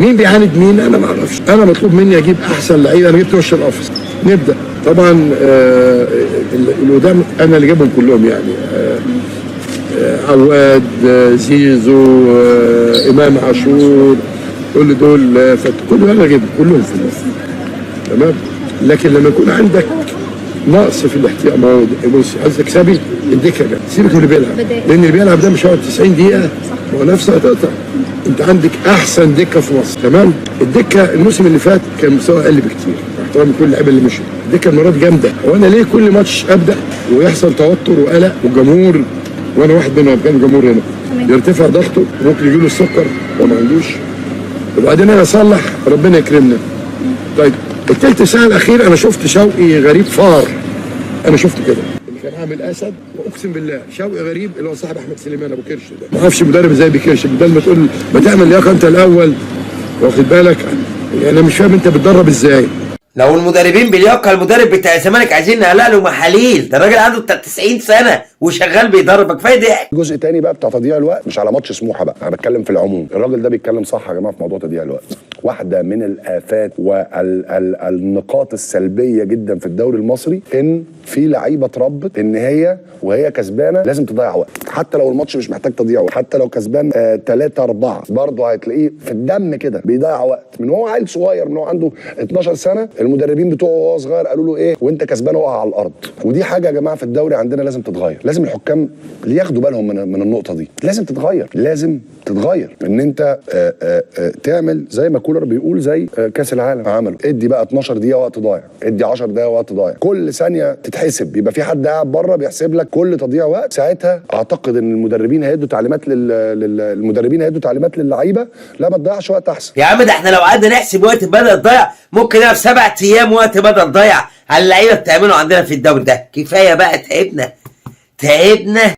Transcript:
مين بيعاند مين انا ما اعرفش. انا مطلوب مني اجيب احسن لعيبه، انا جبت وش القفص. نبدا طبعا القدام انا اللي جايبهم كلهم يعني، عواد، زيزو، امام عاشور، كل دول، كل انا جايبهم كلهم في المصر. تمام. لكن لما يكون عندك نقص في الاحتياط، ما هو بص، عايز تكسبي الدكة ده، سيبك من اللي بيلعب، لان اللي بيلعب ده مش هيقعد 90 دقيقه، ما هو نفسه هتقطع. انت عندك احسن دكه في مصر، تمام. الدكة الموسم اللي فات كان مستوى اقل بكتير، مع احترامي كل اللعيبة اللي مشوا. الدكة المرة دي جامده. وانا ليه كل ماتش ابدا ويحصل توتر وقلق، والجمهور، وانا واحد منهم كان الجمهور هنا يرتفع ضغطه وممكن يجيله السكر وما عندوش، وبعدين انا اصلح، ربنا يكرمنا. طيب التلت ساعة الأخير أنا شفت شوقي غريب فار، أنا شفته كده اللي كان عامل أسد، وأقسم بالله شوقي غريب اللي هو صاحب أحمد سليمان أبو كرش ده، ما أعرفش مدرب إزاي بكرش، بدل ما تقول ما تعمل لياقة أنت الأول، واخد بالك؟ يعني أنا مش فاهم أنت بتدرب إزاي. لو المدربين بلياقه، المدرب بتاع الزمالك عايزين نقلق له محاليل، ده الراجل عنده بتاع 90 سنة وشغال بيدرب، كفاية ضحك. جزء تاني بقى بتاع تضييع الوقت، مش على ماتش سموحه بقى، انا بتكلم في العموم. الراجل ده بيتكلم صح يا جماعة في موضوع تضييع الوقت. واحدة من الافات والنقاط السلبية جدا في الدوري المصري ان في لعيبة اتربت ان هي وهي كسبانه لازم تضيع وقت، حتى لو الماتش مش محتاج تضييع وقت، حتى لو كسبان 3-4 برضه هتلاقيه في الدم كده بيضيع وقت من هو عيل صغير، من هو عنده 12 سنة. المدربين بتوعه وهو صغير قالوا له ايه؟ وانت كسبان وقع على الارض. ودي حاجة يا جماعة في الدوري عندنا لازم تتغير، لازم الحكام ياخدوا بالهم من النقطة دي، لازم تتغير، لازم تتغير. ان انت تعمل زي ما كولر بيقول، زي كاس العالم عملوا، ادي بقى 12 دقيقة وقت ضايع، ادي 10 دقائق وقت ضايع، كل ثانية تتحسب، يبقى في حد قاعد بره بيحسب لك كل تضييع وقت. ساعتها اعتقد ان المدربين هيدوا تعليمات المدربين هيدوا تعليمات للعيبة، لا ما تضيعش وقت احسن. يا عم ده احنا لو قعدنا نحسب وقت بدل ضايع ممكن نلعب 7 ايام وقت بدل ضايع على اللعيبة بتعمله عندنا في الدوري ده. كفاية بقى، تعبنا تعبنا.